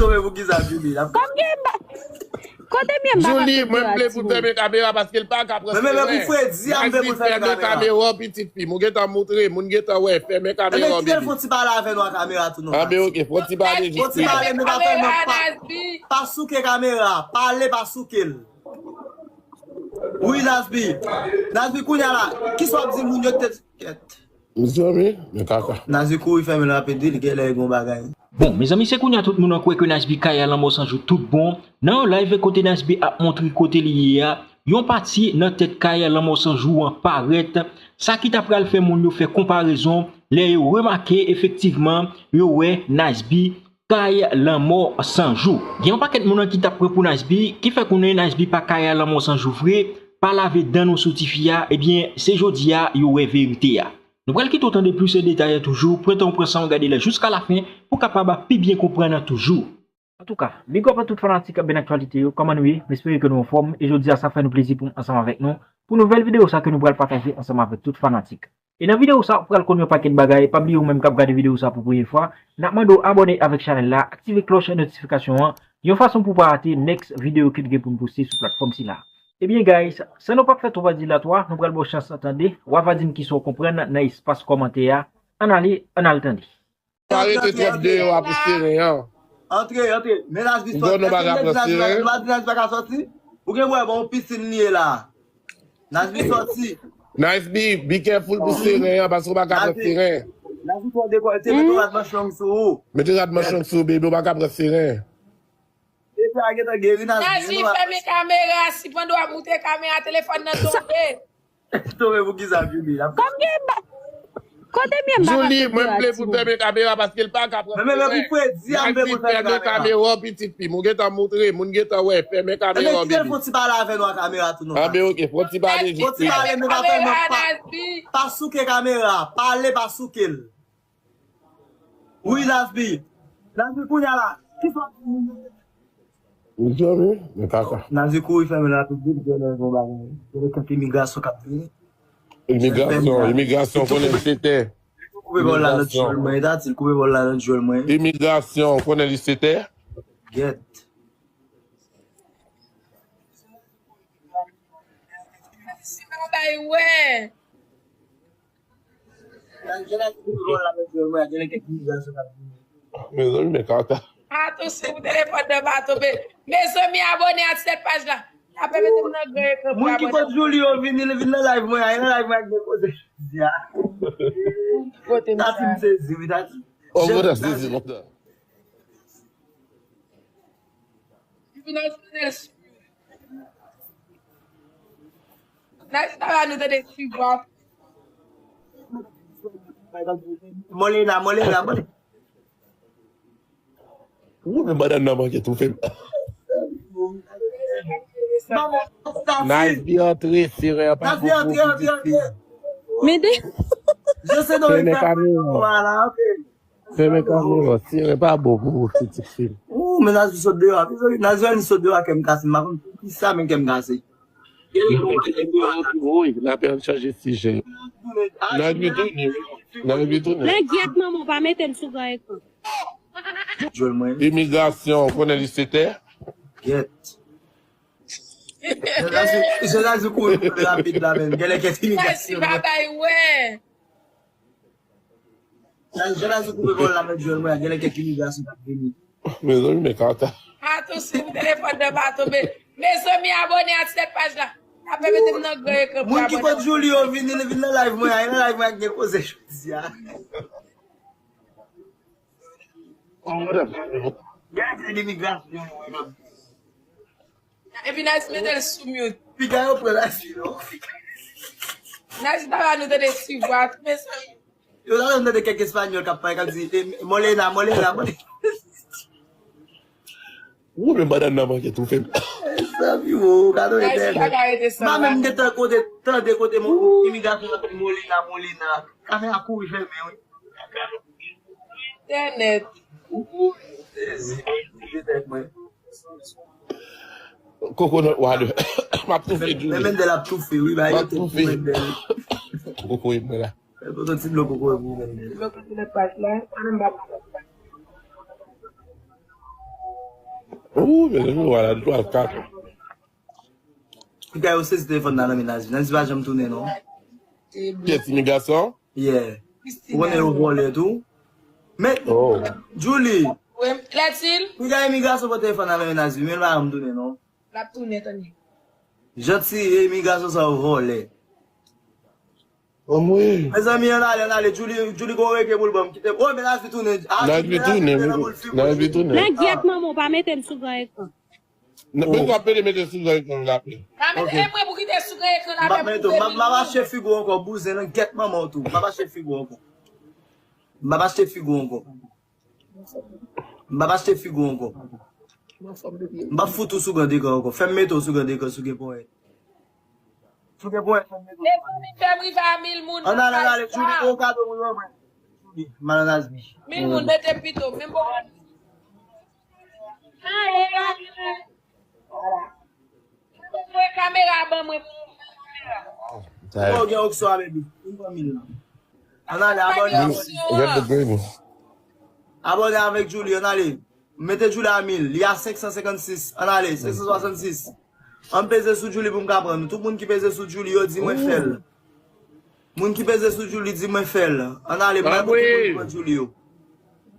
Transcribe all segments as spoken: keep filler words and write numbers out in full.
Sove pou kisa Julie la. Kòm gen ba- Kote m ye m pa ka Julie, mwen vle pou fèmen kamera paske l pa ka pran seren. Men men men pou Fredi a m vle pou fèmen kamera. Fèmen kamera w pitit fi m. Ou gentan moutre, moun gentan wè, fèmen kamera w bebe. Kite l fon ti pale avè nou a kamera tou non. Anben ok, fon ti pale jis. Fon ti pale men pa fèmen pa souke kamera. Pale pa souke l. Wi Nasbi. Nasbi kounya la. Kisa w ap di moun yo te kèt. Mezanmi, men kaka. Nazi kouri fèmen l rapid wi, li genlè gen yon bagay. Bon, mezanmi, se kounya tout moun an kwè ke Nasbi kay a Lanmò San Jou tout bon. Nan yon live kote Nasbi ap montre kote li ye a, yon pati nan tèt kay a Lanmò San Jou an parèt. Sa ki ta pral fè moun yo fè konparezon, lè yo remake efektivman, yo wè Nasbi kay Lanmò San Jou. Gen yon pakèt moun an ki t ap pran pou Nasbi, ki fè konnen Nasbi pa kay a Lanmò San Jou vre, pa lave dan nou sou tifi a, ebyen, se jodi a yo wè verite a. Nou pral kite w tande plis detay an toujou, pran tan w pran san w gade la jiska lafen pou w kapab pi byen konprann an toujou. Antouka, big up a tout fanatik Bèn Aktyalite yo, kòman nou ye? M espere ke nou anfòm, e jodi a sa fè nou plezi pou m ansanm avèk nou, pou nouvèl videyo sa ke nou pral pataje ansanm avèk tout fanatik. E nan videyo sa, ou pral konn yon pakèt bagay, pa bliye ou menm k ap gade videyo sa pou premye fwa, n ap mande w abòne avèk chanèl la, aktive klòch notifikasyon an, yon fason pou w pa rate next videyo ke n gen pou n poste sou platfòm sila. Ebyen guys, san nou p ap fè twòp adilatwa, nou pral ba w chans tande, w a va di m kisa w konprann nan espas kòmantè a, ann ale, ann al tande. Pa rete twòp deyò a pou seren an. Antre, antre. Men Nasbi sòti. Èske w di Nasbi pa ka sòti? Ou gen wè bon pisin li ye la. Nasbi sòti. Nasbi, be careful pou seren an, paske w pa ka pran seren. Nasbi twò dekòlte, mete rad manch long sou ou. Mete rad manch long sou ou, bebe, w pa ka pran seren. Bebe a gentan geri Nasbi. Nasbi fèmen kamera, si pandan w ap moute kamera, telefòn nan tonbe. Tonbe pou kisa Julie la. Kòm gen ba- Kote m ye m pa ka Julie, mwen vle pou fèmen kamera paske l pa ka pran seren. Men men men pou Fredi a m vle pou fèmen kamera. Fèmen kamera w pitit fi m. Ou gentan moutre, moun gentan wè, fèmen kamera w bebe. Kite l fon ti pale avè nou a kamera tou non. Anben ok, fon ti pale jis. Fon ti pale men pa fèmen pa souke kamera. Pale pa souke l. Wi Nasbi. Nasbi kounya la. Kisa w ap di moun yo? Mezanmi, men kaka. Nazi kouri fèmen l rapid vit, genlè gen yon bagay. Genlè kèk imigrasyon k ap vini. Imigrasyon, imigrasyon konnen li se tè. Koupe bòl la nan djòl mwen, ta di l koupe bòl la nan djòl mwen. Imigrasyon konnen li se tè. Gèt. Si bagay wè. Mezanmi, men kaka. Atò, si ou telefòn nan pa tonbe. Mezanmi, abòne ak sèt paj la. N ap mete m nan gran ekran pou abòne. Moun ki kot Julie yo vini, li vin nan live mwen, a, e nan live mwen ak gen koze jodi a. Tati m sezi, wi, Tati. Oh, mwen sezi lontan. Epi nan jounen sou. Nan jounen la, nou tande ti vwa. Molina, Molina, Molina. Ou men madanm nan manke toufe m. Nice bi antre, seren an pa bon pou pitit fi. Mede. Fèmen kamera. Fèmen kamera, seren pa bon pou pitit fi. Ou, men Nazou sot deyò a. Nazou sot deyò a, kè m kase. M pa konn poukisa, men kè m kase. Woy, n ap chanje sijè. Nazou tounen, Nazou tounen. Men gyèt manman w pa mete m sou gran ekran. Imigrasyon, konnen li se tè. Gyèt. Jan Nazou kouri rapid la menm. Genlè kèk imigrasyon. Sa si bagay wè. Jan Nazou koupe bòl la menm jwèl mwen, genlè kèk imigrasyon k ap vini. Mezanmi, men kaka. Atò, si telefòn nan pa tonbe. Mezanmi, abòne ak sèt paj la. N ap mete m nan gran ekran pou abòne. Moun ki kot Julie yo vini, li vin nan live mwen, a, e nan live mwen ak gen koze jodi a. Gade imigrasyon yo, wi, menm. Epi Nice mete l sou mute. Piga yo pran Nice, non. Nice, ta va nou tande ti vwa, tout mezanmi. Yo, la, nou tande kèk espanyòl k ap pale, k ap di, eh, Molena, Molena, Molena. Ou, men madanm nan manke toufe m. Mezanmi, wo, gade yon entènèt. Mwen menm, m gentan kote, tande kote, mon, imigrasyon ap di Molena, Molena. Kafe a kouri fèmen, wi. Entènèt. Koko nan wale. M ap toufe Julie. Men Mendel ap toufe, wi, ba yo toufe Mendel. Koko e mwen la. Poto ti dlo koko e pou Mendel. Dlo koko nan paj la. Ann ba. Ou, mezanmi, wala, twa, kat. Kounya yo sezi telefòn nan nan men Nazmi. Nazmi pa janm tounen, non. Kiyès, timoun gason? Yeah. Ou konnen yo vòlè tou. Men, Julie. Wi, Lètil. Kounya imigrasyon pran telefòn nan nan men Nazmi, men l pa janm tounen, non. L ap tounen, tande. Jan ti imigrasyon sa yo vòlè. Anmwey. Mezanmi, ann ale, ann ale. Julie, Julie gon reke pou l ban m, kite m. Oh, men Nazmi tounen. Ah, Nazmi tounen, Nazmi tounen. Nan gyèt manman w, pa mete m sou gran ekran. Nan, men w ap mete, mete sou gran ekran la, wi. Pa mete, e mwen pou kite sou gran ekran la, men pou mete, m ap, m ap achte figo ankò, bouzen nan gyèt manman w tou. M ap achte figo ankò. M ap achte figo ankò. M ap achte figo ankò. M ap fout ou sou gran ekran ankò. Fè m mete w sou gran ekran, sou gen ponyèt. Sou gen ponyèt, fè m mete w sou gran ekran. Mezanmi, fè m rive a mil moun. Ann ale, ann ale, Julie, gon kado pou mwen. Julie, mal Nazmi. Mil moun, mete m pito, menm bon. Ale, ale. Mwen kamera ban mwen. Bon, gen oksyon a, baby. Vin pran mil lan. Ann ale, abòne, abòne. Abòne avèk Julie, ann ale. Mete Julie a mil. Li a senk san senkannsis. Ann ale, senk san swasannsis. Ann peze sou Julie pou m ka pran nou. Tout moun ki peze sou Julie yo, di mwen fè l. Moun ki peze sou Julie, di mwen fè l. Ann ale, mwen pou tout moun ki pran Julie yo.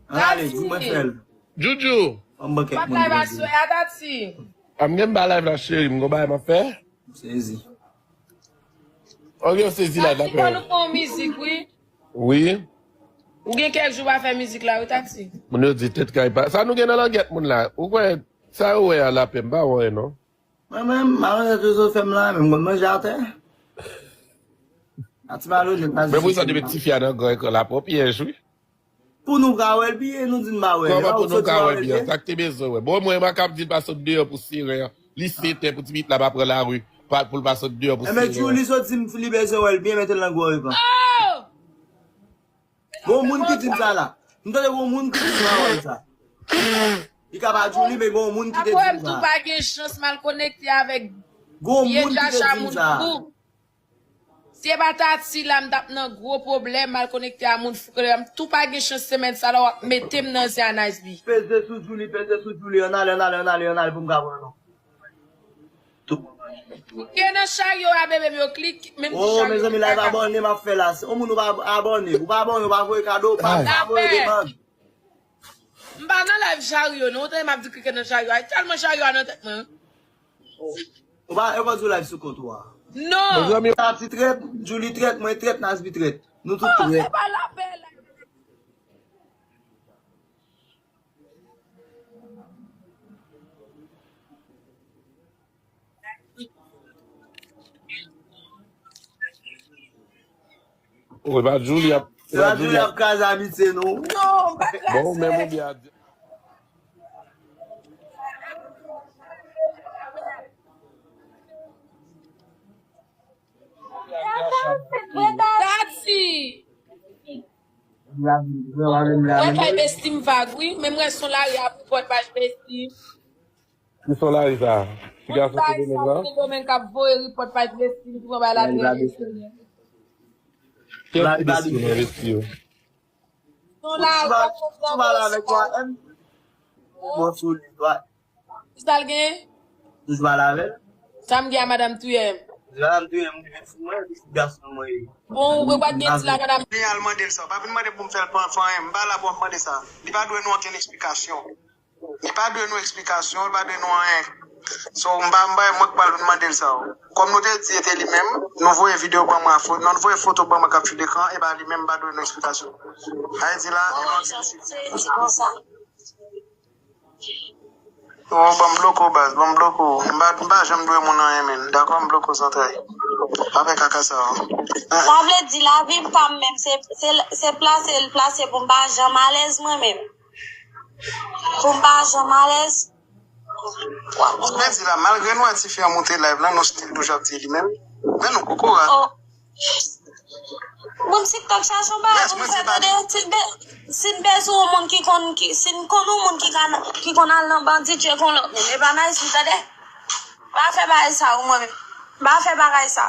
Ann ale, di mwen fè l. Joujou. Yon pakèt moun ki pran Julie. A m gen m pa live la, cheri. M gon bagay m ap fè. M sezi. Ok, ou sezi live la, frè. Tati, ban nou fè yon mizik, wi. Wi. Ou gen kèk jou pa fè mizik la, wi, Tati. Moun yo di tèt kay pa. Sa nou gen nan langyèt moun la? Ou kwè sa yo wè a lapè, m pa wè, non. Mwen menm, malonèt yo sot fè m la, men m konn manje atè. A ti malonèt, pa. Men pou sa, depi tifi a nan gran ekran la, pran pyèj, wi. Pou nou ka wè l byen, nou di n pa wè l. Kòman pou nou ka wè l byen? Sa k te bezwen wè. Bon, mwen, mwen kab di l pa sot deyò pou seren an. Li sentè pou ti pitit la pa pran lari, pa, pou l pa sot deyò pou seren an. Enben, Julie sot di m li bezwen wè l byen, mete l nan gwo ekran. Oh! Gon moun ki di m sa la. M tande gon moun ki di m sa, wè sa. Li ka pa Julie, men gon moun ki te di m sa. Apre m tou pa gen chans m al konekte avèk vye chacha moun fou. Si e pa Tati la, m t ap nan gwo pwoblèm, m al konekte a moun fou, m tou pa gen chans semèn sa la, w ap mete m nan zen a Nice B. Peze sou Julie, peze sou Julie, ann ale, ann ale, ann ale, ann ale pou m ka pran non. Tou. Ke nan charyo a, bebe m yo klik, menm ti charyo. Oh, mezanmi, live abòne m ap fè la. Si yon moun ou pa abòne, ou pa abòne, ou pa voye kado, pa voye demann. M pa nan live charyo, non. Ou tande m ap di klike nan charyo a. Tèlman charyo a nan tèt mwen. Ou pa, yo pa di w live sou kont ou a. Non. Mezanmi, Tati trèt, Julie trèt, mwen trèt, Nasby trèt. Nou tout trèt. Oh, se pa lapè la. Ou pa Julie ap, se pa Julie ap kraze amitye nou. Non, m pa kraze. Bon, ou menm ou byen a di. Tati! Mwen kay Bestie m vag, wi. Men mwen son lari a pou pòt paj Bestie. Ki son lari sa? Ti gason Sendomeng lan? Sendomeng k ap voye ripòt paj Bestie m pou anba la trè mesye. Kèl ti Bestie nan Bestie yo? Son lari a, son lari a. Bon, sou li, wi. Kisa l gen? Toujou pale avè l. Sa m gen a madanm Touyè m? Madanm Touyè m, li vin sou mwen, li se gason mwen ye. Bon, ou pa t gen ti la, madanm. Vin al mande l sa. Pa vin mande pou m fè l pran, fè anyen. M pa la pou ap mande sa. Li pa dwe nou okenn eksplikasyon. Li pa dwe nou eksplikasyon, li pa dwe nou anyen. So, m pa, m pa, mwen k pral vin mande l sa. Kòm nou te di e te li menm, nou voye videyo ban mwen, fo-, nou voye foto ban mwen k ap sou lekran, e pa li menm, m pa dwe nou eksplikasyon. Sa vle di la, e pa yon ti mesye. Oh, ban m bloke w, baz, ban m bloke w. M pa, m pa janm dwe moun anyen, menn. Dakò, m bloke w san tray. Pa fè kaka sa yo. Sa vle di lavi m pa m menm, se, se, se plase l plase pou m pa janm alèz mwen menm. Pou m pa janm alèz. Sa vle di la, malgre nou wè tifi an moute live la, nou still toujou ap di li menm. Men nou kokorat. Oh. Bon, TikTok chache yon bagay pou m fè, tande. Si n be-, si n bezwen yon moun ki konn, ki, si n konn yon moun ki ka, ki konn al nan bandi, tcheke yon lòt moun. E pa Nice B, tande. Pa fè bagay sa, ou mwen menm. Pa fè bagay sa.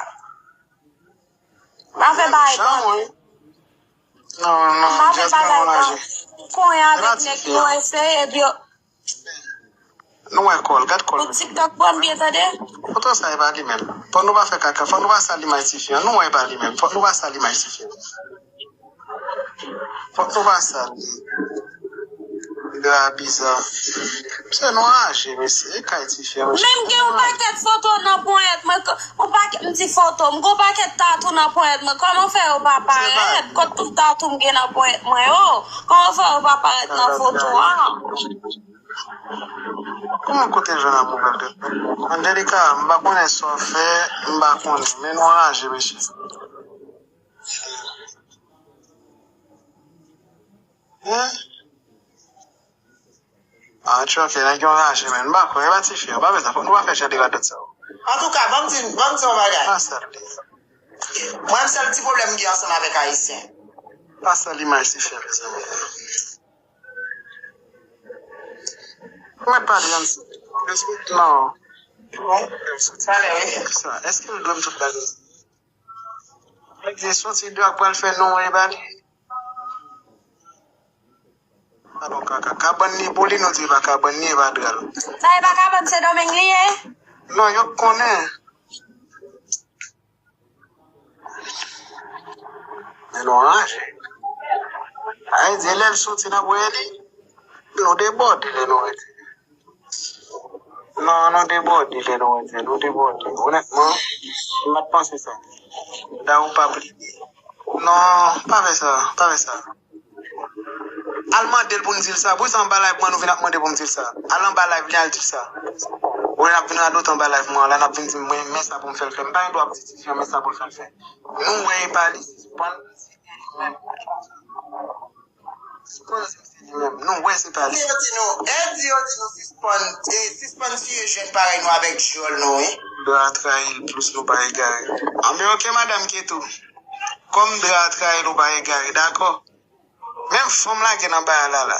Pa fè bagay bandi. Non, non, pa fè bagay bandi. Konyen avèk nèg yo ese, epi yo. Nou wè kò l, gad kò l. Pou TikTok pran byen, tande. Foto sa e pa li menm. Fò nou pa fè kaka, fò nou pa sal imaj tifi an. Nou wè e pa li menm. Fò nou pa sal imaj tifi an. Fò nou pa sal li. Gra biza. Misye nou raje, mesye. E kay tifi an, mesye. Menm gen yon pakèt foto nan ponyèt mwen. Yon pakèt, m di foto. M gen yon pakèt tatou nan ponyèt mwen. Kòman fè yo pa parèt? Kot tout tatou m gen nan ponyèt mwen yo? Kòman fè yo pa parèt nan foto a? Kòman kote jwenn amouvèl de Angelika, m pa konnen sa w fè, m pa konnen, men nou anraje, mesye. Hein? Ah, tchòke, nèg yo anraje, men m pa kwè, e pa tifi an, pa bezwen, fòk nou pa fè jan de radòt sa yo. Antouka, ban m di, ban m di yon bagay. Pa sal li. Mwen, m sèl ti pwoblèm m gen ansanm avèk Ayisyen. Pa sal imaj tifi an, mezanmi. Mwen pale ann. Non. Bon. Sa, èske l dwe m tout bagay? Mwen di, se yon ti dwa k pral fè non e pa li. Alò, kaka. Kabann li pou li, nou di pa kabann li, e pa dra l. Sa e pa kabann, se Domeng li ye? Non, yo konnen. Men nou anraje. Sa vle di, lè l soti n ap wè li, nou debòde lè nou wè li. Non, nou debòde lè nou wè li, nou debòde. Onètman, m pa t panse sa. Da ou pa plede. Non, pa fè sa, pa fè sa. Al mande l pou n di l sa. Poukisa anba live mwen nou vin ap mande pou m di l sa? Al anba live li al di l sa. Ou wè n ap vin radote anba live mwen an la, n ap vin di m mwen men sa pou m fè l fè. M pa gen dwa ap di tifi an men sa pou l fè l fè. Nou wè e pa li, sispann di se li menm. Sispann di se li menm. Nou wè se pa li. Yo di nou, e di yo di nou sispann, e sispann siye jèn parèy nou avèk djòl nou, wi. Dra trayi l plis nou pa egare. Anben oke, madanm Ketou. Kòm dra trayi l ou pa egare, dakò? Menm fanm lage nan bagay la la.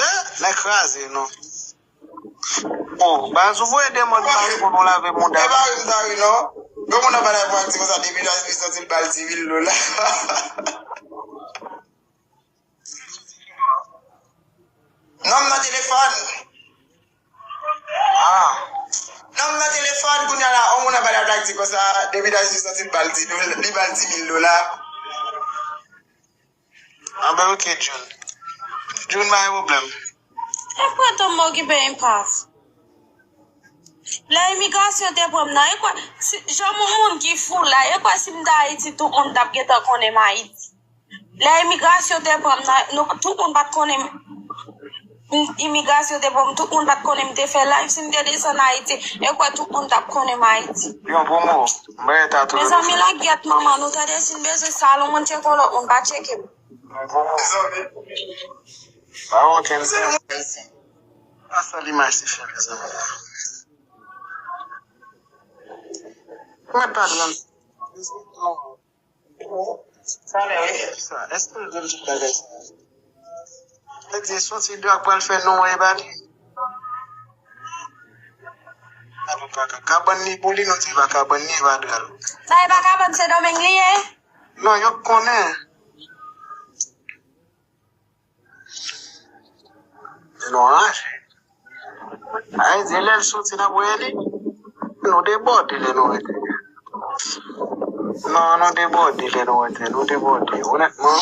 Eh, nèg kraze, non. Oh, baz ou voye de mòn pa reponn ou lave mouda. E pa ri m ta ri non. Yon moun nan pa la pou ak di konsa depi laj li soti l ba l di mil dola. Non, m nan telefòn. Ah. Non, m nan telefòn kounye a la, yon moun nan pa la pou ak di konsa depi laj li soti l ba l di mil, li ba l di mil dola. Anben oke, Jun. Jun, pa gen pwoblèm. E pran tan m okipe enpas. Lè imigrasyon te pran m nan, e kwè, si, janm yon moun ki fou la, e kwè si m t Ayiti, tout moun t ap gentan konnen m Ayiti. Lè imigrasyon te pran m nan, nou, tout moun pa t konnen m, imigrasyon te pran m, tout moun pa t konnen m te fè live. Si m te desann Ayiti, e kwè tout moun t ap konnen m Ayiti. Yon pwomo, mwen ta tou. Mezanmi, la gyèt manman nou, tande, si n bezwen salon, moun tcheke yon lòt moun, pa tcheke m. Yon pwomo. Pa okenn sens. Pa sal imaj tifi an, mezanmi. Mwen pale ann. Sa, èske l dwe m tout bagay sa? Nèg di, se yon ti dwa k pral fè non e pa li. Alò, pa ka, kabann li pou li, nou di pa kabann li, e pa dra l. Sa e pa kabann, se Domeng li ye? Non, yo konnen. Men nou anraje. Sa vle di, lè l soti, n ap wè li. Nou debòde lè nou wè li. Non, nou debòde lè nou wè li. Nou debòde. Onètman,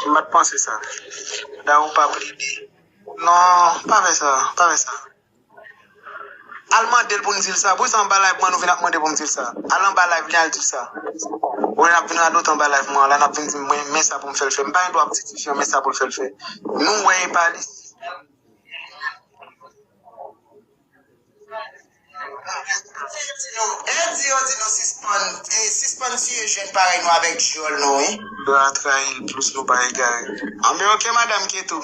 m pa t panse sa. Da ou pa plede. Non, pa fè sa, pa fè sa. Al mande l pou n di l sa. Poukisa anba live mwen nou vin ap mande pou m di l sa? Al anba live li al di l sa. Ou wè n ap vin radote anba live mwen an la, n ap vin di m mwen men sa pou m fè l fè. M pa gen dwa ap di tifi an men sa pou l fè l fè. Nou wè e pa li. E di yo di nou sispann, e sispann tiye jèn parèy nou avèk djòl nou, wi. Dwa trayi l plis nou pa egare. Anben oke, madanm Ketou.